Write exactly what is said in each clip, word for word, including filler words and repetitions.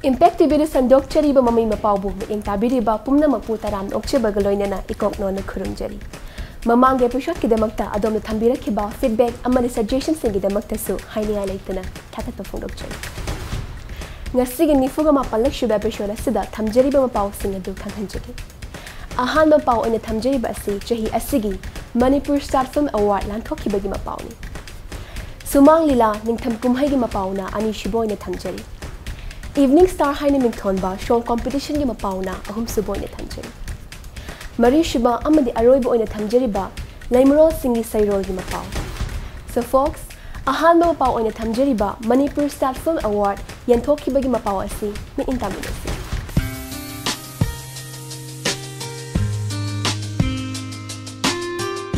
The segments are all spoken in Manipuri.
Impact ꯇꯤꯚꯤꯗ ꯁꯟꯗꯣꯛꯆꯔꯤꯕ ꯃꯃꯩ ꯃꯄꯥꯎꯕꯨ ꯃꯤꯠꯌꯦꯡ ꯇꯥꯕꯤꯔꯤꯕ ꯄꯨꯝꯅꯃꯛꯄꯨ ꯇꯔꯥꯝꯅ ꯑꯣꯛꯆꯕꯒ ꯂꯣꯏꯅꯅ ꯏꯀꯣꯛꯅꯣꯅ ꯈꯨꯔꯨꯝꯖꯔꯤ꯫ ꯃꯃꯥꯡꯒꯤ ꯑꯦꯄꯤꯁꯣꯗꯀꯤꯗꯃꯛꯇ ꯑꯗꯣꯝꯅ ꯊꯝꯕꯤꯔꯛꯈꯤꯕ ꯐꯤꯗꯕꯦꯛ ꯑꯃꯗꯤ ꯁꯖꯦꯁꯟꯁꯤꯡꯒꯤꯗꯃꯛꯇꯁꯨ ꯍꯥꯏꯅꯤꯡꯉꯥꯏ ꯂꯩꯇꯅ ꯊꯥꯒꯠꯄ ꯐꯣꯡꯗꯣꯛꯆꯔꯤ꯫ ꯉꯁꯤꯒꯤ ꯅꯤꯐꯨꯒ ꯃꯥꯄꯜꯂꯛꯁꯨꯕ ꯑꯦꯄꯤꯁꯣꯗ ꯑꯁꯤꯗ ꯊꯝꯖꯔꯤꯕ ꯃꯄꯥꯎꯁꯤꯡ ꯑꯗꯨ ꯈꯪꯍꯟꯖꯒꯦ꯫ ꯑꯍꯥꯟꯕ ꯄꯥꯎ ꯑꯣꯏꯅ ꯊꯝꯖꯔꯤꯕ ꯑꯁꯤ ꯆꯍꯤ ꯑꯁꯤꯒꯤ ꯃꯅꯤꯄꯨꯔ ꯁ꯭ꯇꯥꯔ ꯐꯤꯜꯝ ꯑꯦꯋꯥꯔꯗ ꯂꯥꯟꯊꯣꯛꯈꯤꯕꯒꯤ ꯃꯄꯥꯎꯅꯤ꯫ ꯁꯨꯃꯥꯡ ꯂꯤꯂꯥ ꯅꯤꯡꯊꯝ ꯀꯨꯝꯍꯩꯒꯤ ꯃꯄꯥꯎꯅ ꯑꯅꯤꯁꯨꯕ ꯑꯣꯏꯅ ꯊꯝꯖꯔꯤ꯫ ꯏꯚꯅꯤꯡ ꯁ꯭ꯇꯥꯔ ꯍꯥꯏꯅ ꯃꯤꯡꯊꯣꯟꯕ ꯁꯣꯡ ꯀꯣꯝꯄꯤꯇꯤꯁꯟꯒꯤ ꯃꯄꯥꯎꯅ ꯑꯍꯨꯝꯁꯨꯕ ꯑꯣꯏꯅ ꯊꯝꯖꯔꯤ꯫ ꯃꯔꯤꯁꯨꯕ ꯑꯃꯗꯤ ꯑꯔꯣꯏꯕ ꯑꯣꯏꯅ ꯊꯝꯖꯔꯤꯕ ꯂꯩꯃꯔꯣꯜꯁꯤꯡꯒꯤ ꯁꯩꯔꯣꯜꯒꯤ ꯃꯄꯥꯎ꯫ So folks, ꯑꯍꯥꯟꯕ ꯃꯄꯥꯎ ꯑꯣꯏꯅ ꯊꯝꯖꯔꯤꯕ ꯃꯅꯤꯄꯨꯔ ꯁ꯭ꯇꯥꯔ ꯐꯤꯜꯝ ꯑꯦꯋꯥꯔꯗ ꯌꯦꯟꯊꯣꯛꯈꯤꯕꯒꯤ ꯃꯄꯥꯎ ꯑꯁꯤ ꯃꯤꯠꯌꯦꯡ ꯇꯥꯃꯤꯟꯅꯁꯤ꯫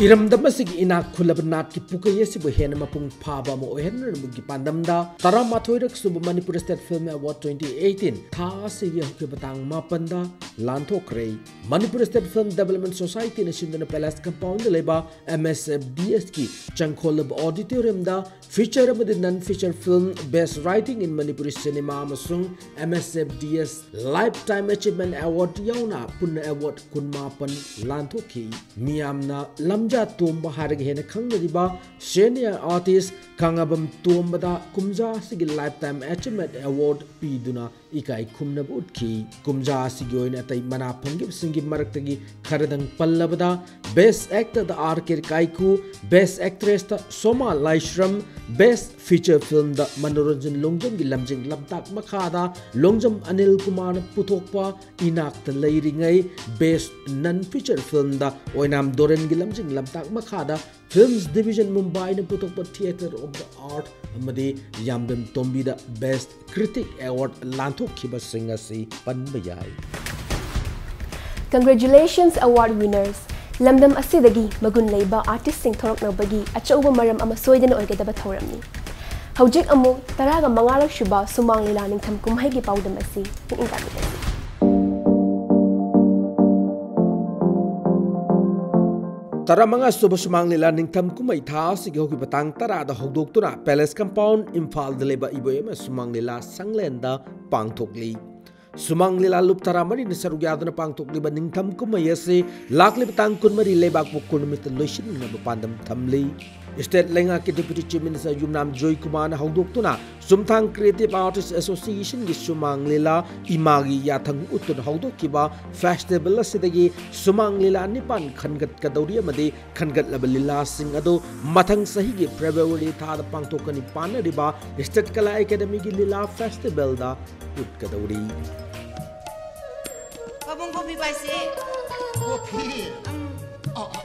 ꯏꯔꯝꯗꯝ ꯑꯁꯤꯒꯤ ꯏꯅꯥꯛ ꯈꯨꯜꯂꯕ ꯅꯥꯠꯀꯤ ꯄꯨꯀꯩ ꯑꯁꯤꯕꯨ ꯍꯦꯟꯅ ꯃꯄꯨꯡ ꯐꯥꯕ ꯑꯃ ꯑꯣꯏꯍꯟꯅꯕꯒꯤ ꯄꯥꯟꯗꯝꯗ ꯇꯔꯥꯃꯥꯊꯣꯏꯔꯛ ꯁꯨꯕ Manipur state film award twenty eighteen ꯊꯥ ꯑꯁꯤꯒꯤ ꯍꯧꯈꯤꯕ ꯇꯥꯡ ꯃꯥꯄꯟꯗ ꯂꯥꯟꯊꯣꯛꯈ꯭ꯔꯦ꯫ ꯃꯅꯤꯄꯨꯔ ꯁ꯭ꯇꯦꯠ ꯐꯤꯜꯝ ꯗꯦꯕꯂꯞꯃꯦꯟ ꯁꯣꯁꯥꯏꯇꯤꯅ ꯁꯤꯟꯗꯨꯅ ꯄꯦꯂꯦꯁ ꯀꯝꯄꯥꯎꯟꯗ ꯂꯩꯕ ꯑꯦꯝ ꯑꯦꯁ ꯑꯦꯐ ꯗꯤ ꯑꯦꯁꯀꯤ ꯆꯪꯈꯣꯜꯂꯕ ꯑꯣꯗꯤꯇꯣꯔꯤꯌꯝꯗ ꯐꯤꯆꯔ ꯑꯃꯗꯤ non feature film, best writing in Manipuri cinema ꯑꯃꯁꯨꯡ M S F D S lifetime achievement award ꯌꯥꯎꯅ ꯄꯨꯟꯅ ꯑꯦꯋꯥꯔꯗ ꯀꯨꯟꯃꯥꯄꯟ ꯂꯥꯟꯊꯣꯛꯈꯤ꯫ ꯃꯤꯌꯥꯝꯅ ꯂꯝꯖꯥ ꯇꯣꯝꯕ ꯍꯥꯏꯔꯒ ꯍꯦꯟꯅ ꯈꯪꯅꯔꯤꯕ ꯁꯦꯅꯤꯌꯔ ꯑꯥꯔꯇꯤꯁ ꯈꯥꯉꯕꯝ ꯇꯣꯝꯕꯗ ꯀꯨꯝꯖꯥ ꯑꯁꯤꯒꯤ ꯂꯥꯏꯐ ꯇꯥꯏꯝ ꯑꯦꯆꯤꯚꯃꯦꯟ ꯑꯦꯋꯥꯔꯗ ꯄꯤꯗꯨꯅ ꯏꯀꯥꯏ ꯈꯨꯝꯅꯕ ꯎꯠꯈꯤ꯫ ꯀꯨꯝꯖꯥ ꯑꯁꯤꯒꯤ ꯑꯣꯏꯅ ꯑꯇꯩ ꯃꯅꯥ ꯐꯪꯈꯤꯕꯁꯤꯡꯒꯤ ꯃꯔꯛꯇꯒꯤ ꯈꯔꯗꯪ ꯄꯜꯂꯕꯗ, ꯕꯦꯁ ꯑꯦꯛꯇꯔꯗ ꯑꯥꯔ ꯀꯦ ꯀꯥꯏꯀꯨ, ꯕꯦꯁ ꯑꯦꯛꯇ꯭ꯔꯦꯁꯇ ꯁꯣꯃꯥ ꯂꯥꯏꯁ꯭ꯔꯝ, ꯕꯦꯁ ꯐꯤꯆꯔ ꯐꯤꯜꯝꯗ ꯃꯅꯣꯔꯟꯖꯟ ꯂꯣꯡꯖꯝꯒꯤ ꯂꯝꯖꯤꯡ ꯂꯝꯇꯥꯛ ꯃꯈꯥꯗ ꯂꯣꯡꯖꯝ ꯑꯅꯤꯜ ꯀꯨꯃꯥꯔꯅ ꯄꯨꯊꯣꯛꯄ ꯏꯅꯥꯛꯇ ꯂꯩꯔꯤꯉꯩ, ꯕꯦꯁ ꯅꯟ ꯐꯤꯆꯔ ꯐꯤꯜꯝꯗ ꯑꯣꯏꯅꯥꯝ ꯗꯣꯔꯦꯟꯒꯤ ꯂꯝꯖꯤꯡ ꯂꯝꯇꯥꯛ ꯃꯈꯥꯗ ꯐꯤꯜꯝꯁ ꯗꯤꯕꯤꯖꯟ ꯃꯨꯝꯕꯥꯏꯅ ꯄꯨꯊꯣꯛꯄ ꯊꯤꯌꯦꯇꯔ ꯑꯣꯐ ꯗ ꯑꯥꯔꯠ ꯑꯃꯗꯤ ꯌꯥꯝꯕꯦꯝ ꯇꯣꯝꯕꯤꯗ ꯕꯦꯁ ꯀ꯭ꯔꯤꯇꯤꯛ ꯑꯦꯋꯥꯔꯗ ꯂꯥꯟꯊꯣꯛꯈꯤꯕꯁꯤꯡ ꯑꯁꯤ ꯄꯟꯕ ꯌꯥꯏ꯫ Congratulations award winners! ꯂꯝꯗꯝ ꯑꯁꯤꯗꯒꯤ ꯃꯒꯨꯟ ꯂꯩꯕ ꯑꯥꯔꯇꯤꯁꯁꯤꯡ ꯊꯣꯔꯛꯅꯕꯒꯤ ꯑꯆꯧꯕ ꯃꯔꯝ ꯑꯃ ꯁꯣꯏꯗꯅ ꯑꯣꯏꯒꯗꯕ ꯊꯧꯔꯝꯅꯤ꯫ ꯍꯧꯖꯤꯛ ꯑꯃꯨꯛ ꯇꯔꯥꯒ ꯃꯉꯥꯔꯛ ꯁꯨꯕ ꯁꯨꯃꯥꯡ ꯂꯤꯂꯥ ꯅꯤꯡꯊꯝ ꯀꯨꯝꯍꯩꯒꯤ ꯄꯥꯎꯗꯝ ꯑꯁꯤ ꯃꯤꯠꯌꯦꯡ ꯇꯥꯃꯤꯟꯅꯁꯤ꯫ ꯇꯔꯥꯃꯉꯥ ꯁꯨꯕ ꯁꯨꯃꯥꯡ ꯂꯤꯂꯥ ꯅꯤꯡꯊꯝ ꯀꯨꯝꯍꯩ ꯊꯥ ꯑꯁꯤꯒꯤ ꯍꯧꯈꯤꯕ ꯇꯥꯡ ꯇꯔꯥꯗ ꯍꯧꯗꯣꯛꯇꯨꯅ ꯄꯦꯂꯦꯁ ꯀꯝꯄꯥꯎꯟ ꯏꯝꯐꯥꯜꯗ ꯂꯩꯕ ꯏꯕꯣꯌꯥꯏꯃ ꯁꯨꯃꯥꯡ ꯂꯤꯂꯥ ꯁꯪꯂꯦꯟꯗ ꯄꯥꯡꯊꯣꯛꯂꯤ꯫ ꯁꯨꯃꯥꯡ ꯂꯤꯂꯥ ꯂꯨꯞ ꯇꯔꯥꯃꯔꯤꯅ ꯁꯔꯨꯛ ꯌꯥꯗꯨꯅ ꯄꯥꯡꯊꯣꯛꯂꯤꯕ ꯅꯤꯡꯊꯝ ꯀꯨꯝꯍꯩ ꯑꯁꯤ ꯂꯥꯛꯂꯤꯕ ꯇꯥꯡ ꯀꯨꯟꯃꯔꯤ ꯂꯩꯕꯥꯛꯄꯣꯛꯄ ꯅꯨꯃꯤꯠꯇ ꯂꯣꯏꯁꯤꯟꯅꯕ ꯄꯥꯟꯗꯝ ꯊꯝꯂꯤ꯫ ꯁ꯭ꯇꯦꯠ ꯂꯩꯉꯥꯛꯀꯤ ꯗꯦꯄ꯭ꯌꯨꯇꯤ ꯆꯤꯐ ꯃꯤꯅꯤꯁꯇꯔ ꯌꯨꯝꯅꯥꯝ ꯖꯣꯏꯀꯨꯃꯥꯔꯅ ꯍꯧꯗꯣꯛꯇꯨꯅ ꯆꯨꯝꯊꯥꯡ ꯀ꯭ꯔꯤꯌꯦꯇꯤꯚ ꯑꯥꯔꯇꯤꯁ ꯑꯦꯁꯣꯁꯤꯌꯦꯁꯟꯒꯤ ꯁꯨꯃꯥꯡ ꯂꯤꯂꯥ ꯏꯃꯥꯒꯤ ꯌꯥꯊꯪ ꯎꯠꯇꯨꯅ ꯍꯧꯗꯣꯛꯈꯤꯕ ꯐꯦꯁꯇꯤꯚꯦꯜ ꯑꯁꯤꯗꯒꯤ ꯁꯨꯃꯥꯡ ꯂꯤꯂꯥ ꯅꯤꯄꯥꯟ ꯈꯟꯒꯠꯀꯗꯧꯔꯤ ꯑꯃꯗꯤ ꯈꯟꯒꯠꯂꯕ ꯂꯤꯂꯥꯁꯤꯡ ꯑꯗꯨ ꯃꯊꯪ ꯆꯍꯤꯒꯤ ꯐꯦꯕ꯭ꯔꯨꯋꯥꯔꯤ ꯊꯥꯗ ꯄꯥꯡꯊꯣꯛꯀꯅꯤ ꯄꯥꯅꯔꯤꯕ ꯁ꯭ꯇꯦꯠ ꯀꯂꯥ ꯑꯦꯀꯥꯗꯃꯤꯒꯤ ꯂꯤꯂꯥ ꯐꯦꯁꯇꯤꯚꯦꯜꯗ ꯎꯠꯀꯗꯧꯔꯤ꯫ ꯄꯥꯕꯨꯡ ꯀꯣꯐꯤ ꯄꯥꯏꯁꯤ꯫ ꯀꯣꯐꯤ꯫ ꯎꯝ꯫ ꯑ, ꯑ,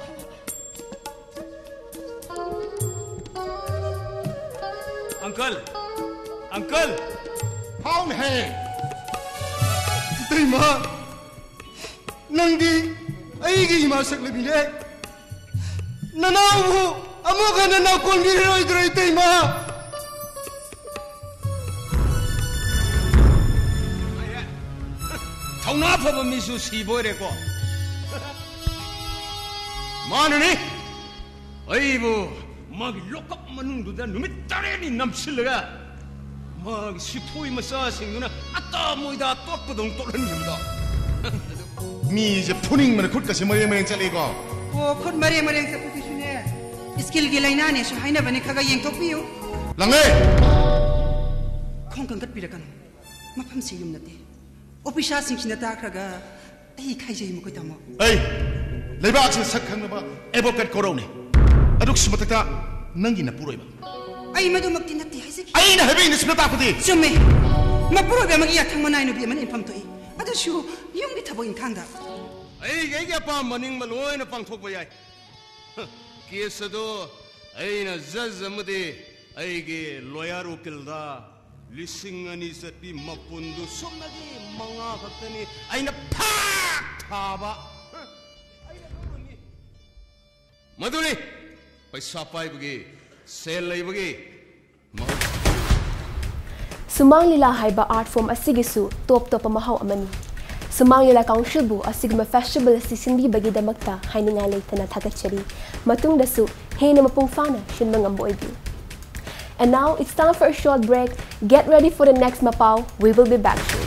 ꯑꯪꯀꯜ! ꯑꯪꯀꯜ! ꯍꯥꯎꯅꯦ꯫ ꯏꯇꯩꯃ, ꯅꯪꯗꯤ ꯑꯩꯒꯤ ꯏꯃꯥ ꯁꯛꯂꯕꯤꯅꯦ꯫ ꯅꯅꯥꯎꯕꯨ ꯑꯃꯨꯛ ꯍꯟꯅ ꯅꯥꯎꯀꯣꯟꯕꯤꯔꯔꯣꯏꯗ꯭ꯔꯣ, ꯏꯇꯩꯃ? ꯊꯧꯅꯥ ꯐꯕ ꯃꯤꯁꯨ ꯁꯤꯕ ꯑꯣꯏꯔꯦꯀꯣ꯫ ꯃꯥꯅꯅꯤ꯫ ꯑꯩꯕꯨ ꯃꯥꯒꯤ ꯂꯣꯀꯞ ꯃꯅꯨꯡꯗꯨꯗ ꯅꯨꯃꯤꯠ ꯇꯔꯦꯠꯅꯤ ꯅꯝꯁꯤꯜꯂꯒ ꯃꯥꯒꯤ ꯁꯤꯐꯣꯏ ꯃꯆꯥꯁꯤꯡꯗꯨꯅ ꯑꯇꯥ ꯃꯣꯏꯗꯥ ꯇꯣꯠꯄꯗꯧꯅ ꯇꯣꯠꯍꯟꯈꯤꯕꯗꯣ꯫ ꯃꯤꯁꯦ ꯐꯨꯅꯤꯡꯕꯅ ꯈꯨꯠꯀꯁꯦ ꯃꯔꯦꯡ ꯃꯔꯦꯡ ꯆꯠꯂꯤꯀꯣ꯫ ꯑꯣ, ꯈꯨꯠ ꯃꯔꯦꯡ ꯃꯔꯦꯡ ꯆꯠꯄꯁꯤꯁꯨꯅꯦ, ꯁ꯭ꯀꯤꯜꯒꯤ ꯂꯥꯏꯅꯥꯅꯦꯁꯨ ꯍꯥꯏꯅꯕꯅꯦ, ꯈꯔ ꯈꯔ ꯌꯦꯡꯊꯣꯛꯄꯤꯌꯨ꯫ ꯂꯪꯂꯦ꯫ ꯈꯣꯡ ꯀꯟꯈꯠꯄꯤꯔꯛꯀꯅꯨ, ꯃꯐꯝꯁꯤ ꯌꯨꯝ ꯅꯠꯇꯦ꯫ ꯑꯣꯐꯤꯁꯥꯔꯁꯤꯡꯁꯤꯅ ꯇꯥꯈ꯭ꯔꯒ ꯑꯩ ꯏꯀꯥꯏꯖꯩ ꯃꯈꯣꯏ ꯇꯥꯃꯣ꯫ ꯑꯩ ꯂꯩꯕꯥꯛꯁꯤꯗ ꯁꯛ ꯈꯪꯅꯕ ꯑꯦꯗꯚꯣꯀꯦꯠ ꯀꯣꯔꯧꯅꯦ꯫ ꯑꯗꯨꯒꯤꯁꯨ ꯃꯊꯛꯇ ꯅꯪꯒꯤ ꯅꯄꯨꯔꯣꯏꯕ꯫ ꯑꯩ ꯃꯗꯨꯃꯛꯇꯤ ꯅꯠꯇꯦ ꯍꯥꯏꯖꯈꯤ꯫ ꯑꯩꯅ ꯍꯥꯏꯕ ꯏꯪꯂꯤꯁ ꯃꯇꯥꯛꯄꯗꯤ꯫ ꯆꯨꯝꯃꯦ, ꯃꯄꯨꯔꯣꯏꯕ ꯑꯃꯒꯤ ꯌꯥꯊꯪ ꯃꯅꯥꯏ ꯅꯨꯄꯤ ꯑꯃꯅ ꯏꯟꯐꯝ ꯊꯣꯛꯏ, ꯑꯗꯨꯁꯨ ꯌꯨꯝꯒꯤ ꯊꯕꯛ ꯏꯪꯈꯥꯡꯗ꯫ ꯑꯩꯒꯤ ꯑꯩꯒꯤ ꯑꯄꯥꯝꯕ ꯑꯅꯤꯡꯕ ꯂꯣꯏꯅ ꯄꯥꯡꯊꯣꯛꯄ ꯌꯥꯏ꯫ ꯀꯦꯁ ꯑꯗꯨ ꯑꯩꯅ ꯖꯖ ꯑꯃꯗꯤ ꯑꯩꯒꯤ ꯂꯣꯌꯔ ꯎꯀꯤꯜꯗ ꯂꯤꯁꯤꯡ ꯑꯅꯤ ꯆꯠꯄꯤ ꯃꯄꯨꯟꯗꯨ ꯁꯨꯞꯅꯒꯤ ꯃꯉꯥ ꯈꯛꯇꯅꯤ ꯑꯩꯅ ꯐꯥꯛ ꯊꯥꯕ꯫ ꯑꯩꯅ ꯂꯧꯔꯅꯤ꯫ ꯃꯗꯨꯅꯤ ꯄꯩꯁꯥ ꯄꯥꯏꯕꯒꯤ, ꯁꯦꯜ ꯂꯩꯕꯒꯤ ꯃꯍꯧꯁꯥ꯫ ꯁꯨꯃꯥꯡ ꯂꯤꯂꯥ ꯍꯥꯏꯕ ꯑꯥꯔꯠ ꯐꯣꯔꯝ ꯑꯁꯤꯒꯤꯁꯨ ꯇꯣꯞ ꯇꯣꯞꯄ ꯃꯍꯥꯎ ꯑꯃꯅꯤ꯫ ꯁꯨꯃꯥꯡ ꯂꯤꯂꯥ ꯀꯥꯎꯟꯁꯤꯜꯕꯨ ꯑꯁꯤꯒꯨꯝꯕ ꯐꯦꯁꯇꯤꯚꯦꯜ ꯑꯁꯤ ꯁꯤꯟꯕꯤꯕꯒꯤꯗꯃꯛꯇ ꯍꯥꯏꯅꯤꯡꯉꯥꯏ ꯂꯩꯇꯅ ꯊꯥꯒꯠꯆꯔꯤ꯫ ꯃꯇꯨꯡꯗꯁꯨ ꯍꯦꯟꯅ ꯃꯄꯨꯡ ꯐꯥꯅ ꯁꯤꯟꯕ ꯉꯝꯕ ꯑꯣꯏꯕꯤꯌꯨ꯫ And now it's time for a short break. Get ready for the next Mapao. We will be back soon.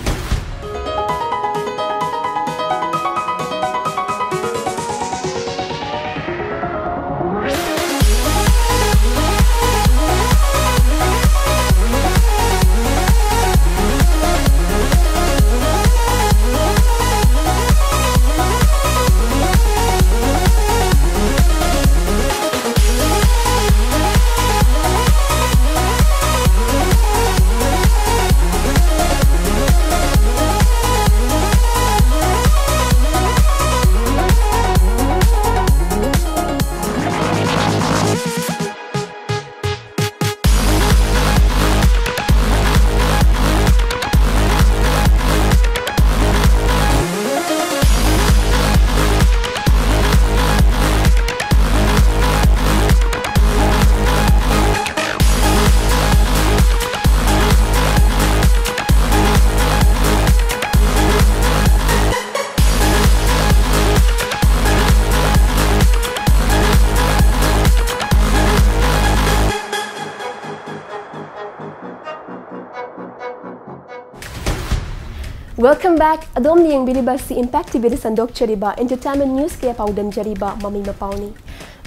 Welcome back. ꯑꯗꯣꯝꯅ ꯌꯦꯡꯕꯤꯔꯤꯕ ꯑꯁꯤ Impact ꯇꯤꯚꯤꯗ ꯁꯟꯗꯣꯛꯆꯔꯤꯕ entertainment news ꯀꯌꯥ ꯄꯥꯎꯗꯝꯖꯔꯤꯕ ꯃꯃꯤ ꯃꯄꯥꯎꯅꯤ꯫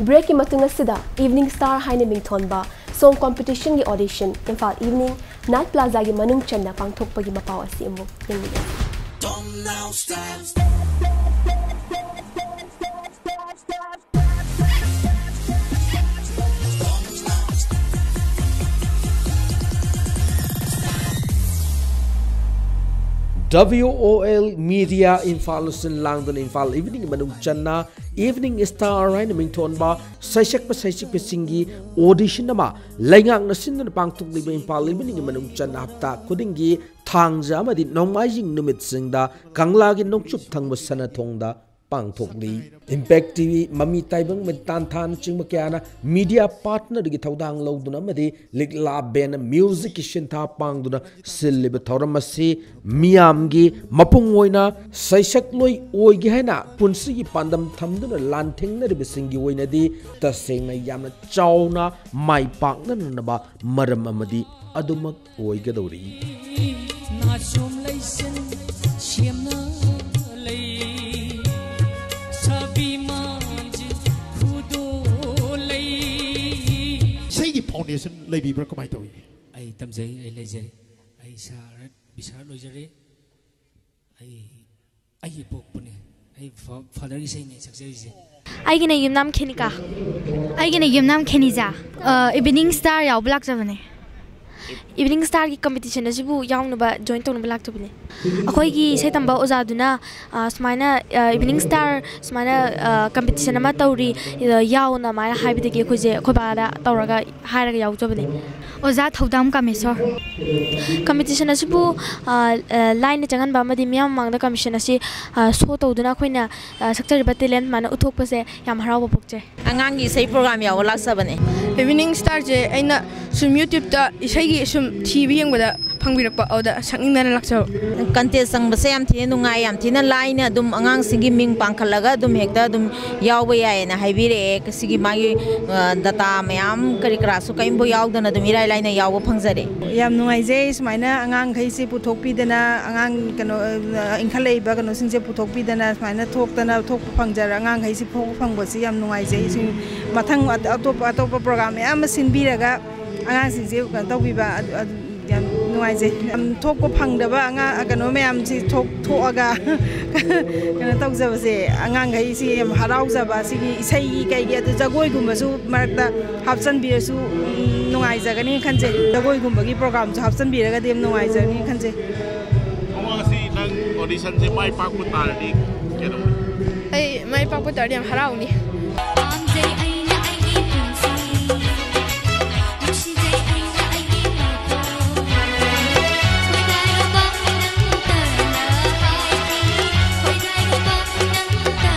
Break ꯀꯤ ꯃꯇꯨꯡ ꯑꯁꯤꯗ Evening Star ꯍꯥꯏꯅ ꯃꯤꯡꯊꯣꯟꯕ song competition ꯒꯤ audition Imphal Evening Night Plaza ꯒꯤ ꯃꯅꯨꯡ ꯆꯟꯅ ꯄꯥꯡꯊꯣꯛꯄꯒꯤ ꯃꯄꯥꯎ ꯑꯁꯤ ꯑꯃꯨꯛ ꯌꯦꯡꯃꯤꯟꯅꯁꯤ꯫ W O L Media Imphal ꯂꯨꯆꯤꯡ ꯂꯥꯡꯗꯨꯅ ꯏꯝꯐꯥꯜ ꯏꯚꯤꯅꯤꯡ ꯃꯅꯨꯡ ꯆꯟꯅ ꯏꯚꯤꯅꯤꯡ ꯁ꯭ꯇꯥꯔ ꯍꯥꯏꯅ ꯃꯤꯡꯊꯣꯟꯕ ꯁꯩꯁꯛꯄ ꯁꯩꯁꯛꯄꯤꯁꯤꯡꯒꯤ audition ꯑꯃ ꯂꯩꯉꯥꯛꯅ ꯁꯤꯟꯗꯨꯅ ꯄꯥꯡꯊꯣꯛꯂꯤꯕ ꯏꯝꯐꯥꯜ ꯏꯚꯤꯅꯤꯡ ꯃꯅꯨꯡ ꯆꯟꯅ ꯍꯞꯇꯥ ꯈꯨꯗꯤꯡꯒꯤ ꯊꯥꯡꯖ ꯑꯃꯗꯤ ꯅꯣꯡꯃꯥꯏꯖꯤꯡ ꯅꯨꯃꯤꯠꯁꯤꯡꯗ ꯀꯪꯂꯥꯒꯤ ꯅꯣꯡꯆꯨꯞ ꯊꯪꯕ ꯁꯅꯥꯊꯣꯡꯗ ꯄꯥꯡꯊꯣꯛꯂꯤ꯫ Impact T V, ꯃꯃꯤ ꯇꯥꯏꯕꯪ ꯃꯤꯇꯥꯟꯊꯥꯅꯆꯤꯡꯕ ꯀꯌꯥꯅ media partnerꯒꯤ ꯊꯧꯗꯥꯡ ꯂꯧꯗꯨꯅ ꯑꯃꯗꯤ ꯂꯤꯛꯂꯥ ꯕꯦꯟ ꯃ꯭ꯌꯨꯖꯤꯛꯀꯤ ꯁꯤꯟꯊꯥ ꯄꯥꯡꯗꯨꯅ ꯁꯤꯜꯂꯤꯕ ꯊꯧꯔꯝ ꯑꯁꯤ ꯃꯤꯌꯥꯝꯒꯤ ꯃꯄꯨꯡ ꯑꯣꯏꯅ ꯁꯩꯁꯛꯂꯣꯏ ꯑꯣꯏꯒꯦ ꯍꯥꯏꯅ ꯄꯨꯟꯁꯤꯒꯤ ꯄꯥꯟꯗꯝ ꯊꯝꯗꯨꯅ ꯂꯥꯟꯊꯦꯡꯅꯔꯤꯕꯁꯤꯡꯒꯤ ꯑꯣꯏꯅꯗꯤ ꯇꯁꯦꯡꯅ ꯌꯥꯝꯅ ꯆꯥꯎꯅ ꯃꯥꯏ ꯄꯥꯛꯅꯅꯕ ꯃꯔꯝ ꯑꯃꯗꯤ ꯑꯗꯨꯃꯛ ꯑꯣꯏꯒꯗꯧꯔꯤ꯫ ꯅꯥꯆꯣꯝ ꯂꯩꯁꯤꯟ ꯁꯦꯝꯅ ꯂꯩ, ꯁꯥꯕꯤ ꯃꯥꯡꯖꯤꯜ ꯈꯨꯗꯣꯜ ꯂꯩ꯫ ꯏꯁꯩꯒꯤ foundation ꯂꯩꯕꯤꯕ꯭ꯔꯥ, ꯀꯃꯥꯏꯅ ꯇꯧꯏ? ꯑꯩ ꯇꯝꯖꯩ, ꯑꯩ ꯂꯩꯖꯩ꯫ ꯑꯩ ꯏꯁꯥ art, ꯕꯤꯁꯥꯔꯠ ꯑꯣꯏꯖꯔꯦ꯫ ꯑꯩ, ꯑꯩꯒꯤ ꯄꯣꯛꯄꯅꯦ꯫ ꯑꯩ ꯐꯥ-, fatherꯒꯤ ꯏꯁꯩꯅꯦ ꯁꯛꯆꯔꯤꯁꯦ꯫ ꯑꯩꯒꯤꯅ ꯌꯨꯝꯅꯥꯝ ꯈꯦꯅꯤꯀꯥ꯫ ꯑꯩꯒꯤꯅ ꯌꯨꯝꯅꯥꯝ ꯈꯦꯅꯤꯖꯥ꯫ ꯑ, Evening Star ꯌꯥꯎꯕ ꯂꯥꯛꯆꯕꯅꯦ꯫ Evening Starꯒꯤ competition ꯑꯁꯤꯕꯨ ꯌꯥꯎꯅꯕ, join ꯇꯧꯅꯕ ꯂꯥꯛꯆꯕꯅꯦ꯫ ꯑꯩꯈꯣꯏꯒꯤ ꯏꯁꯩ ꯇꯝꯕ ꯑꯣꯖꯥꯗꯨꯅ, ꯑ, ꯁꯨꯃꯥꯏꯅ, ꯑ, Evening Star ꯁꯨꯃꯥꯏꯅ, ꯑ, competition ꯑꯃ ꯇꯧꯔꯤ, ꯑ, ꯌꯥꯎꯅ ꯑꯗꯨꯃꯥꯏꯅ ꯍꯥꯏꯕꯗꯒꯤ ꯑꯩꯈꯣꯏꯁꯦ ꯑꯩꯈꯣꯏ ꯕꯥꯗ ꯇꯧꯔꯒ ꯍꯥꯏꯔꯒ ꯌꯥꯎꯖꯕꯅꯦ꯫ ꯑꯣꯖꯥ ꯊꯧꯗꯥꯝ ꯀꯥꯃꯦꯁꯣꯔ꯫ Competition ꯑꯁꯤꯕꯨ, ꯑ, ꯑ, line ꯆꯪꯍꯟꯕ ꯑꯃꯗꯤ ꯃꯤꯌꯥꯝ ꯃꯃꯥꯡꯗ competition ꯑꯁꯤ, ꯑ, show ꯇꯧꯗꯨꯅ ꯑꯩꯈꯣꯏꯅ, ꯑ, ꯁꯛꯆꯔꯤꯕ talent ꯁꯨꯃꯥꯏꯅ ꯎꯠꯊꯣꯛꯄꯁꯦ ꯌꯥꯝ ꯍꯔꯥꯎꯕ ꯄꯣꯛꯆꯩ꯫ ꯑꯉꯥꯡꯒꯤ ꯏꯁꯩ program ꯌꯥꯎꯕ ꯂꯥꯛꯆꯕꯅꯦ꯫ Evening Starꯁꯦ ꯑꯩꯅ ꯁꯨꯝ YouTubeꯇ ꯏꯁꯩꯒꯤ ꯁꯨꯝ ꯊꯤꯕ ꯌꯦꯡꯕꯗ ꯐꯪꯕꯤꯔꯛꯄ, ꯑꯗꯨꯗ ꯁꯛꯅꯤꯡꯗꯅ ꯂꯥꯛꯆꯕ꯫ Contest ꯆꯪꯕꯁꯦ ꯌꯥꯝ ꯊꯤꯅ ꯅꯨꯡꯉꯥꯏ, ꯌꯥꯝ ꯊꯤꯅ ꯂꯥꯏꯅ ꯑꯗꯨꯝ ꯑꯉꯥꯡꯁꯤꯡꯒꯤ ꯃꯤꯡ ꯄꯥꯡꯈꯠꯂꯒ ꯑꯗꯨꯝ ꯍꯦꯛꯇ ꯑꯗꯨꯝ ꯌꯥꯎꯕ ꯌꯥꯏꯌꯦꯅ ꯍꯥꯏꯕꯤꯔꯛꯑꯦ꯫ ꯁꯤꯒꯤ ꯃꯥꯒꯤ, ꯑ, data ꯃꯌꯥꯝ ꯀꯔꯤ ꯀꯔꯥꯁꯨ ꯀꯔꯤꯝꯐꯥꯎ ꯌꯥꯎꯗꯅ ꯑꯗꯨꯝ ꯏꯔꯥꯏ ꯂꯥꯏꯅ ꯌꯥꯎꯕ ꯐꯪꯖꯔꯦ꯫ ꯌꯥꯝ ꯅꯨꯡꯉꯥꯏꯖꯩ ꯁꯨꯃꯥꯏꯅ ꯑꯉꯥꯡꯈꯩꯁꯤ ꯄꯨꯊꯣꯛꯄꯤꯗꯅ, ꯑꯉꯥꯡ ꯀꯩꯅꯣ, ꯑ, ꯏꯟꯈꯠꯂꯛꯏꯕ ꯀꯩꯅꯣꯁꯤꯡꯁꯦ ꯄꯨꯊꯣꯛꯄꯤꯗꯅ ꯁꯨꯃꯥꯏꯅ ꯊꯣꯛꯇꯅ ꯊꯣꯛꯄ ꯐꯪꯖꯔ-, ꯑꯉꯥꯡꯈꯩꯁꯤ ꯊꯣꯛꯄ ꯐꯪꯕꯁꯤ ꯌꯥꯝ ꯅꯨꯡꯉꯥꯏꯖꯩ꯫ ꯁꯤ ꯃꯊꯪ ꯑꯇ-, ꯑꯇꯣꯞꯄ, ꯑꯇꯣꯞꯄ program ꯃꯌꯥꯝ ꯑꯃ ꯁꯤꯟꯕꯤꯔꯒ ꯑꯉꯥꯡꯁꯤꯡꯁꯦ ꯀꯩꯅꯣ ꯇꯧꯕꯤꯕ, ꯑꯗꯨ, ꯑꯗꯨ ꯌꯥꯝ ꯅꯨꯡꯉꯥꯏꯖꯩ꯫ ꯌꯥꯝ ꯊꯣꯛꯄ ꯐꯪꯗꯕ ꯑꯉꯥꯡ, ꯀꯩꯅꯣ ꯃꯌꯥꯝꯁꯤ ꯊꯣꯛ-, ꯊꯣꯛꯑꯒ ꯀꯩꯅꯣ ꯇꯧꯖꯕꯁꯦ, ꯑꯉꯥꯡꯈꯩꯁꯤ ꯌꯥꯝ ꯍꯔꯥꯎꯖꯕ, ꯁꯤꯒꯤ ꯏꯁꯩꯒꯤ ꯀꯩꯒꯤ, ꯑꯗꯨ ꯖꯒꯣꯏꯒꯨꯝꯕꯁꯨ ꯃꯔꯛꯇ ꯍꯥꯞꯆꯤꯟꯕꯤꯔꯁꯨ, ꯎꯝ, ꯅꯨꯡꯉꯥꯏꯖꯒꯅꯤ ꯈꯟꯖꯩ꯫ ꯖꯒꯣꯏꯒꯨꯝꯕꯒꯤ programꯁꯨ ꯍꯥꯞꯆꯤꯟꯕꯤꯔꯒꯗꯤ ꯌꯥꯝ ꯅꯨꯡꯉꯥꯏꯖꯒꯅꯤ ꯈꯟꯖꯩ꯫ ꯃꯃꯥꯡ ꯑꯁꯤ ꯅꯪ auditionꯁꯦ ꯃꯥꯏ ꯄꯥꯛꯄ ꯇꯥꯔꯗꯤ ꯀꯩꯗꯧꯅꯤ? ꯑꯩ ꯃꯥꯏ ꯄꯥꯛꯄ ꯇꯥꯔꯗꯤ ꯌꯥꯝ ꯍꯔꯥꯎꯅꯤ꯫ ꯄꯥꯝꯖꯩ ꯑꯩꯅ ꯑꯩꯒꯤ ꯄꯨꯟꯁꯤ, ꯅꯨꯡꯁꯤꯖꯩ ꯑꯩꯅ ꯑꯩꯒꯤ ꯃꯐꯝ꯫ ꯈꯣꯏꯗꯥꯏꯔꯕ ꯅꯪꯇꯅ ꯍꯥꯏꯈꯤ, ꯈꯣꯏꯗꯥꯏꯔꯕ ꯅꯪꯇꯅ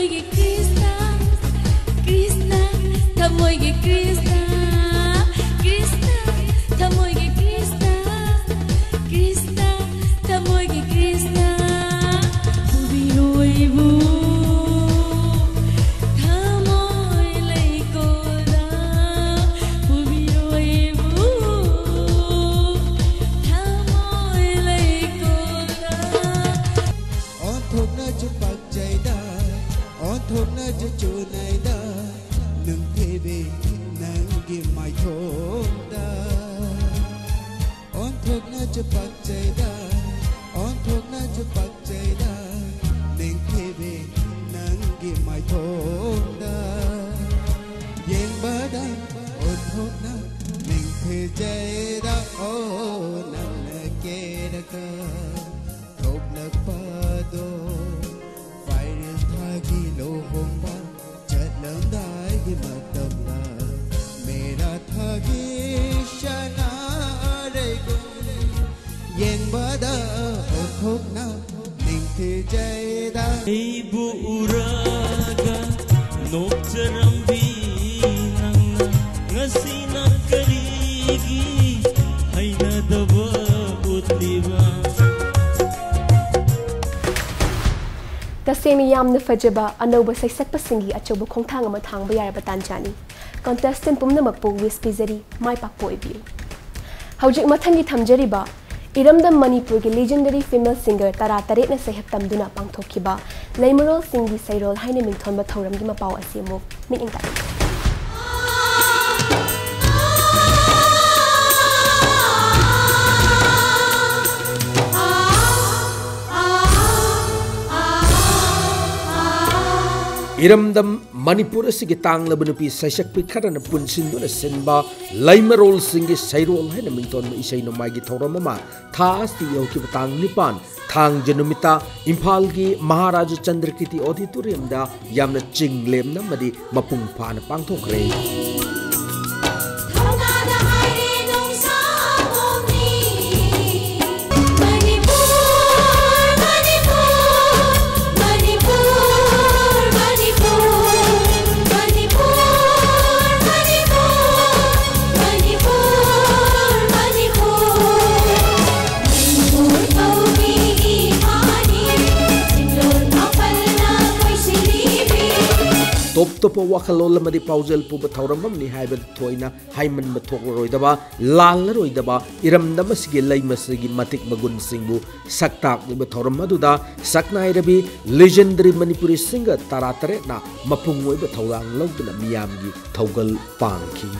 ꯀ꯭ꯔꯤꯁꯅ, ꯀ꯭ꯔꯤꯁꯅ, ꯊꯃꯣꯏꯒꯤ ꯀ꯭ꯔꯤꯁꯅ, ꯀ꯭ꯔꯤꯁꯅ, ꯊꯃꯣꯏꯒꯤ ꯀ꯭ꯔꯤꯁꯅ, ꯀ꯭ꯔꯤꯁꯅ, ꯊꯃꯣꯏꯒꯤ ꯀ꯭ꯔꯤꯁꯅ, ꯄꯨꯕꯤꯌꯨ ꯑꯩꯕꯨ ꯊꯃꯣꯏ ꯂꯩꯀꯣꯜꯗ, ꯄꯨꯕꯤꯌꯨ ꯑꯩꯕꯨ ꯊꯃꯣꯏ ꯂꯩꯀꯣꯜꯗ꯫ ꯑꯣꯟꯊꯣꯛꯅꯁꯨ ꯄꯥꯛꯆꯩꯗ, ꯑꯣꯟꯊꯣꯛꯅꯁꯨ ꯆꯨꯅꯩꯗ, ꯅꯨꯡꯊꯤꯕꯤ ꯅꯪꯒꯤ ꯃꯥꯏꯊꯣꯡꯗ꯫ ꯑꯣꯟꯊꯣꯛꯅꯁꯨ ꯄꯥꯛꯆꯩꯗ, ꯑꯣꯟꯊꯣꯛꯅꯁꯨ ꯄꯥꯛꯆꯩꯗ, ꯅꯨꯡꯊꯤꯕꯤ ꯅꯪꯒꯤ ꯃꯥꯏꯊꯣꯡꯗ꯫ ꯌꯦꯡꯕꯗ ꯑꯣꯟꯊꯣꯛꯅ ꯅꯤꯡꯊꯤꯖꯩꯗ, ꯑꯣ ꯅꯪꯅ ꯀꯦꯔꯒ ꯊꯣꯛꯂꯛꯄꯗꯣ꯫ ꯄꯥꯏꯔꯦꯜ ꯊꯥꯒꯤ ꯂꯨꯍꯣꯡꯕ ꯆꯠꯂꯝꯗꯥꯏꯒꯤ ꯃꯇꯝꯗ, ꯃꯦꯔꯥ ꯊꯥꯒꯤ ꯁꯅꯥꯔꯩꯒꯨꯝ ꯌꯦꯡꯕꯗ ꯑꯣꯟꯊꯣꯛꯅ ꯅꯤꯡꯊꯤꯖꯩꯗ꯫ ꯑꯩꯕꯨ ꯎꯔꯒ ꯅꯣꯛꯆꯔꯝꯕꯤ ꯅꯪꯅ ꯉꯁꯤꯅ ꯀꯔꯤꯒꯤ ꯍꯩꯅꯗꯕ ꯎꯠꯂꯤꯕ? ꯇꯁꯦꯡꯅ ꯌꯥꯝꯅ ꯐꯖꯕ ꯑꯅꯧꯕ ꯁꯩꯁꯛꯄꯁꯤꯡꯒꯤ ꯑꯆꯧꯕ ꯈꯣꯡꯊꯥꯡ ꯑꯃ ꯊꯥꯡꯕ ꯌꯥꯔꯕ ꯇꯥꯟꯖꯥꯅꯤ꯫ Contestant ꯄꯨꯝꯅꯃꯛꯄꯨ wish ꯄꯤꯖꯔꯤ, ꯃꯥꯏ ꯄꯥꯛꯄ ꯑꯣꯏꯕꯤꯌꯨ꯫ ꯍꯧꯖꯤꯛ ꯃꯊꯪꯒꯤ ꯊꯝꯖꯔꯤꯕ ꯏꯔꯝꯗꯝ ꯃꯅꯤꯄꯨꯔꯒꯤ legendary female singer ꯇꯔꯥ ꯇꯔꯦꯠꯅ ꯁꯩꯍꯛ ꯇꯝꯗꯨꯅ ꯄꯥꯡꯊꯣꯛꯈꯤꯕ ꯂꯩꯃꯔꯣꯜꯁꯤꯡꯒꯤ ꯁꯩꯔꯣꯜ ꯍꯥꯏꯅ ꯃꯤꯡꯊꯣꯟꯕ ꯊꯧꯔꯝꯒꯤ ꯃꯄꯥꯎ ꯑꯁꯤ ꯑꯃꯨꯛ ꯃꯤꯠꯌꯦꯡ ꯇꯥꯛꯏ꯫ ꯏꯔꯝꯗꯝ ꯃꯅꯤꯄꯨꯔ ꯑꯁꯤꯒꯤ ꯇꯥꯡꯂꯕ ꯅꯨꯄꯤ ꯁꯩꯁꯛꯄꯤ ꯈꯔꯅ ꯄꯨꯟꯁꯤꯟꯗꯨꯅ ꯁꯤꯟꯕ ꯂꯩꯃꯔꯣꯜꯁꯤꯡꯒꯤ ꯁꯩꯔꯣꯜ ꯍꯥꯏꯅ ꯃꯤꯡꯊꯣꯟꯕ ꯏꯁꯩ ꯅꯣꯡꯃꯥꯏꯒꯤ ꯊꯧꯔꯝ ꯑꯃ ꯊꯥ ꯑꯁꯤꯗ ꯌꯧꯈꯤꯕ ꯇꯥꯡ ꯅꯤꯄꯥꯟ, ꯊꯥꯡꯖ ꯅꯨꯃꯤꯠꯇ ꯏꯝꯐꯥꯜꯒꯤ ꯃꯍꯥꯔꯥꯖꯥ ꯆꯟꯗ꯭ꯔꯀꯤꯔꯇꯤ Auditoriumꯗ ꯌꯥꯝꯅ ꯆꯤꯡꯂꯦꯝꯅ ꯑꯃꯗꯤ ꯃꯄꯨꯡ ꯐꯥꯅ ꯄꯥꯡꯊꯣꯛꯈ꯭ꯔꯦ꯫ ꯇꯣꯞ ꯇꯣꯞꯄ ꯋꯥꯈꯜꯂꯣꯟ ꯑꯃꯗꯤ ꯄꯥꯎꯖꯦꯜ ꯄꯨꯕ ꯊꯧꯔꯝ ꯑꯃꯅꯤ ꯍꯥꯏꯕꯗ ꯊꯣꯏꯅ ꯍꯥꯏꯃꯟꯕ ꯊꯣꯛꯂꯔꯣꯏꯗꯕ, ꯂꯥꯜꯂꯔꯣꯏꯗꯕ ꯏꯔꯝꯗꯝ ꯑꯁꯤꯒꯤ ꯂꯩꯃꯁꯤꯒꯤ ꯃꯇꯤꯛ ꯃꯒꯨꯟꯁꯤꯡꯕꯨ ꯁꯛ ꯇꯥꯛꯂꯤꯕ ꯊꯧꯔꯝ ꯑꯗꯨꯗ ꯁꯛꯅꯥꯏꯔꯕꯤ legendary ꯃꯅꯤꯄꯨꯔꯤ singer ꯇꯔꯥꯇꯔꯦꯠꯅ ꯃꯄꯨꯡ ꯑꯣꯏꯕ ꯊꯧꯗꯥꯡ ꯂꯧꯗꯨꯅ ꯃꯤꯌꯥꯝꯒꯤ ꯊꯧꯒꯜ ꯄꯥꯡꯈꯤ꯫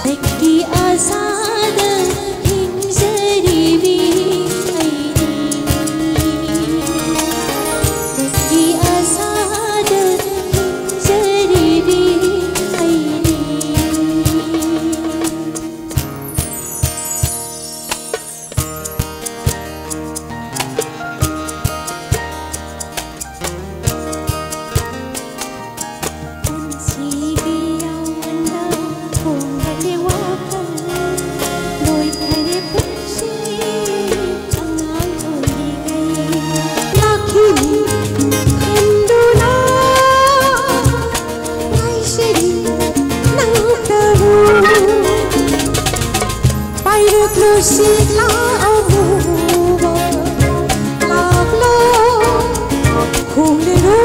ꯅꯪꯒꯤ ꯑꯁꯥꯗ ꯍꯤꯡꯖꯔꯤꯕꯤ ꯑꯩꯗꯤ꯫ ꯅꯪꯒꯤ ꯑꯁꯥꯗ ꯍꯤꯡꯖꯔꯤꯕꯤ ꯑꯩꯗꯤ꯫ ꯄꯨꯟꯁꯤꯒꯤ ꯌꯥꯎꯕ ꯍꯣꯡꯕꯒꯤ ꯋꯥꯈꯜ ꯂꯣꯏꯈꯔꯦ ꯄꯨꯟꯁꯤ ꯑꯉꯥꯡ ꯑꯣꯏꯔꯤꯉꯩ꯫ ꯂꯥꯛꯈꯤꯅꯤ ꯈꯟꯗꯨꯅ ꯉꯥꯏꯖꯔꯤ ꯅꯪꯇꯕꯨ꯫ ꯄꯥꯏꯔꯛꯂꯨ ꯁꯤꯂꯥ ꯑꯃꯨꯕ, ꯂꯥꯛꯂꯣ ꯈꯣꯡꯂꯔꯣ꯫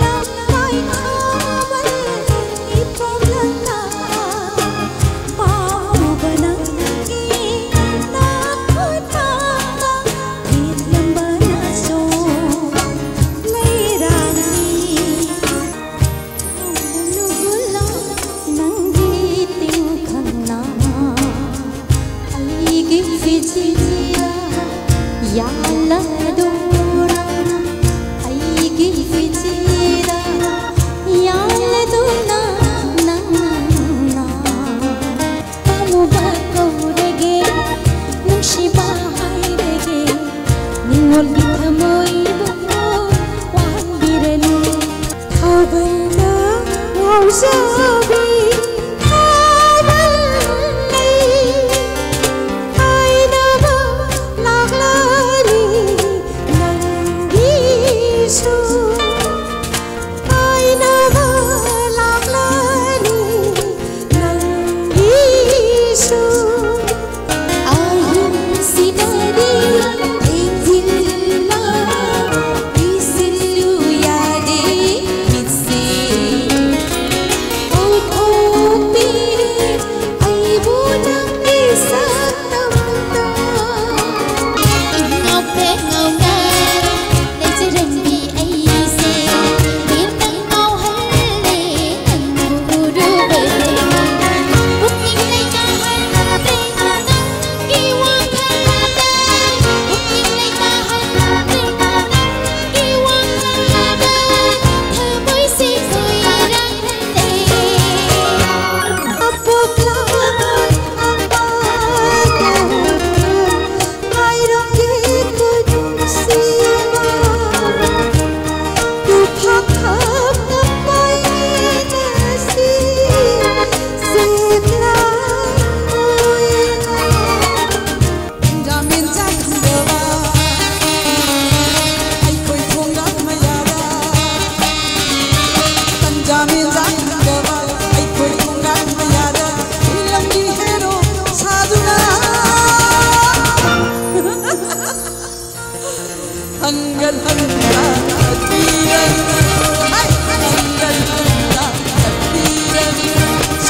ꯂꯝꯂꯥꯏ ꯊꯥꯕꯜ ꯏꯄꯣꯝꯂꯛꯅ ꯄꯥꯎꯕ ꯅꯪꯒꯤ ꯅꯥꯈꯨꯠꯇ ꯂꯦꯞꯂꯝꯕꯅꯁꯨ ꯂꯩꯔꯥꯡꯅꯤ꯫ ꯅꯪꯒꯤ ꯇꯤꯡꯈꯪꯅ ꯑꯩꯒꯤ ꯐꯤꯖꯤꯗ ꯌꯥꯜꯂꯗꯨꯅ, ꯑꯩꯒꯤ ꯐꯤꯖꯤꯗ ꯌꯥꯜꯂꯗꯨꯅ ꯅꯪꯅ ꯄꯥꯝꯃꯨꯕ ꯀꯧꯔꯒꯦ, ꯅꯨꯡꯁꯤꯕ ꯍꯥꯏꯔꯒꯦ, ꯅꯤꯡꯉꯣꯜꯒꯤ ꯊꯃꯣꯏꯕꯨ ꯋꯥꯍꯟꯕꯤꯔꯅꯨ꯫ ꯊꯥꯕꯜꯅ ꯉꯥꯎꯖꯕꯤ ꯊꯥꯕꯜꯅꯤ, ꯍꯥꯏꯅꯕ ꯂꯥꯛꯂꯅꯤ ꯅꯪꯒꯤꯁꯨ꯫ ꯍꯥꯏꯅꯕ ꯂꯥꯛꯂꯅꯤ ꯅꯪꯒꯤꯁꯨ꯫ ꯑꯍꯨꯝꯁꯤꯗꯗꯤ ꯊꯦꯡꯖꯤꯜꯂ ꯄꯤꯁꯤꯜꯂꯨ ꯌꯥꯗꯦ ꯃꯤꯠꯁꯦ꯫ ꯑꯣ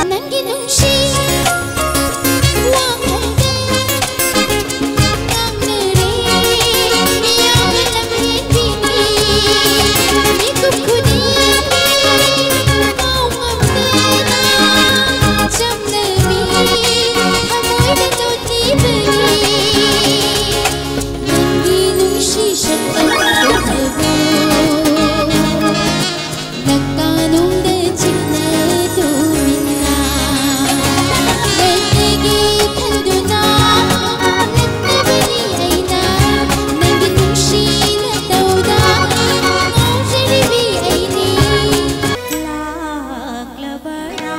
ꯅꯪꯒꯤ ꯅꯨꯡꯁꯤ ꯋꯥꯈꯜꯗ ꯉꯥꯡꯅꯔꯦ ꯃꯤꯌꯥꯝꯅ ꯂꯝꯍꯦꯟꯕꯤꯅꯤ꯫ ꯃꯤꯀꯨꯞ ꯈꯨꯗꯤꯡ ꯄꯥꯎ ꯉꯝꯗꯅ ꯆꯝꯅꯕꯤ ꯊꯃꯣꯏꯗ ꯇꯣꯇꯤꯕꯅꯤ꯫ ꯅꯪꯒꯤ ꯅꯨꯡꯁꯤ ꯁꯛꯇꯝ ꯎꯠꯂꯕ ꯅꯛꯀꯥꯅꯨꯡꯗ ꯆꯤꯛꯅ ꯇꯨꯃꯤꯟꯅ ꯂꯩꯇꯦꯒꯤ ꯈꯟꯗꯨꯅ ꯂꯛꯅꯕꯅꯤ ꯑꯩꯅ ꯅꯪꯒꯤ ꯅꯨꯡꯁꯤ ꯅꯇꯧꯗ ꯉꯥꯎꯖꯔꯤꯕꯤ ꯑꯩꯅꯤ꯫ ꯂꯥꯛꯂꯕꯔꯥ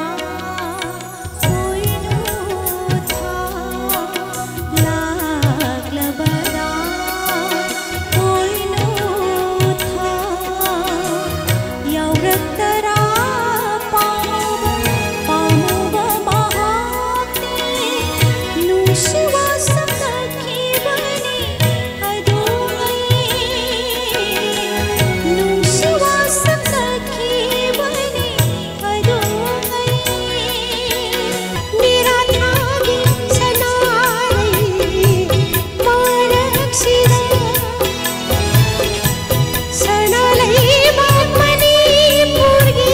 ꯄꯣꯏꯅꯨ ꯊꯥ, ꯂꯥꯛꯂꯕꯔꯥ ꯄꯣꯏꯅꯨ ꯊꯥ, ꯌꯧꯔꯛꯇꯔꯥ ꯄꯥꯝꯃꯨꯕ, ꯄꯥꯝꯃꯨꯕ ꯃꯍꯥꯛꯇꯤ ꯅꯨꯡꯁꯤ ꯋꯥꯁꯛꯅꯈꯤꯕꯅꯤ ꯑꯗꯨꯉꯩ, ꯅꯨꯡꯁꯤ ꯋꯥꯁꯛꯅꯈꯤꯕꯅꯤ ꯑꯗꯨꯉꯩ꯫ ꯃꯤꯔꯥꯊꯥꯒꯤ ꯁꯅꯥꯔꯩ ꯃꯔꯛꯁꯤꯗ ꯁꯅꯥ ꯂꯩꯕꯥꯛ ꯃꯅꯤꯄꯨꯔꯒꯤ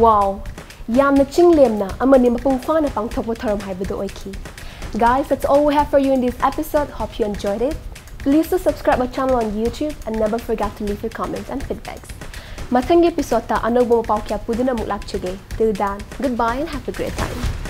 Wow! ꯌꯥꯝꯅ ꯆꯤꯡꯂꯦꯝꯅ ꯑꯃꯗꯤ ꯃꯄꯨꯡ ꯐꯥꯅ ꯄꯥꯡꯊꯣꯛꯄ ꯊꯧꯔꯝ ꯍꯥꯏꯕꯗꯨ ꯑꯣꯏꯈꯤ꯫ Guys, that's all we have for you in this episode. Hope you enjoyed it. Please do subscribe our channel on YouTube and never forget to leave your comments and feedbacks. ꯃꯊꯪꯒꯤ episode ꯇ ꯑꯅꯧꯕ ꯄꯥꯎ ꯀꯌꯥ ꯄꯨꯗꯨꯅ ꯑꯃꯨꯛ ꯂꯥꯛꯆꯒꯦ. Till then, goodbye and have a great time.